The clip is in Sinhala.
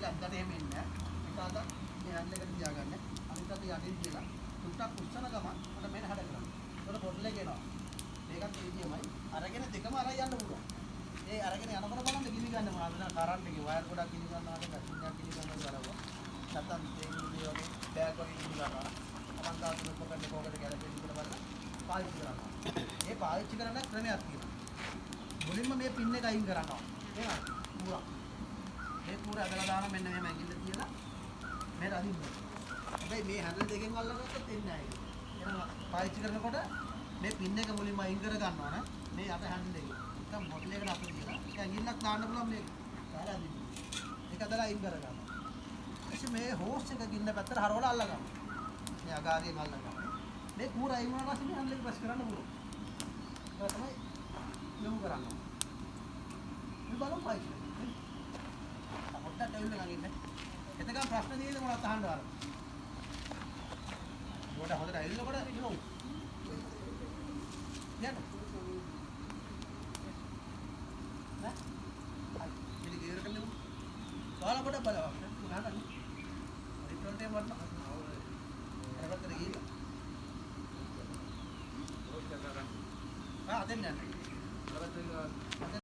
ඇඟිල්ල අද්දට එහෙම එන්නේ නැහැ. එක අතක් මේ හැන්ඩල් එකට තියාගන්න. අනිත් අත යටින් තියලා චුට්ටක් උස්සන ගමන් මට මෙන්න හැඩ කරන්න. ඒතකොට බොටල් එක එනවා. මේකත් ඒ විදියමයි. අරගෙන දෙකම අරන් යන්න පුළුවන්. ඒ අරගෙන යනකොට බලන්න ගිනි ගන්න මොනවද? දැන් කරන්ට් එකේ වයර් ගොඩක් ගිනි ගන්නවාද, මැෂින් එකක් ගිනි ගන්නවද බලුවා. නැත්තම් තේ දේ වගේ බෑග් වගේ ගිනි ගන්නවා. තමන් ගාව තියෙන උපකරණ කෝකද ගැලපෙන්නේ කියලා බලලා පාවිච්චි කරනවා. ඒ පාවිච්චි කරන ක්‍රමයක් තියෙනවා. මුලින්ම මේ පින් එක අයින් කරනවා. තේරෙනවද? කූරා. මේ කූර ඇදලා දාන මෙන්න මෙහෙම ඇඟිල්ල තියලා මෙහෙට අදින්න. හැබැයි මේ හැන්ඩල් දෙකෙන් අල්ලගත්තොත් එන්නේ නැහැ ඒක. එහෙනම් පාවිච්චි කරනකොට මේ පින් එක මුලින්ම අයින් කර ගන්න ඕන. මේ යට හැන්ඩල් එකේ. නැත්නම් බොටල් එකට අත තියලා ඒක ඇඟිල්ලක් දාන්න පුළුවන් මේක. දාලා අදින්න. ඒක ඇදලා අයින් කර ගන්න. ඊට මේ හෝස් එක ගින්න පැත්තට හරවලා අල්ල ගන්න. මේ අගාරියෙන් අල්ල ගන්න. මේ කූර අයින් වුණාට පස්සේ මේ හැන්ඩල් එක ප්‍රෙස් කරන්න පුළුවන්. ඒක තමයි යොමු කරන්න ඕන. මේ බලමු පාවිච්චි කරන්න. පොඩ්ඩක් ඇවිල්ලා ගන්න ඉන්න. එතකන් ප්‍රශ්න තියෙද මොනවද අහන්න වර. පොඩ හොඳට ඇවිල්ලාකොට ඉමු. යන්න. නෑ. හරි. මේක ඉවර කරලා ඉමු. ඔයාලා පොඩ්ඩක් බලන්න. ගහන්න. රිටර්න් ටයිම් වන්න. අර පැත්තට ගිහිල්ලා. ආ අතෙන් යන්න. අර පැත්තට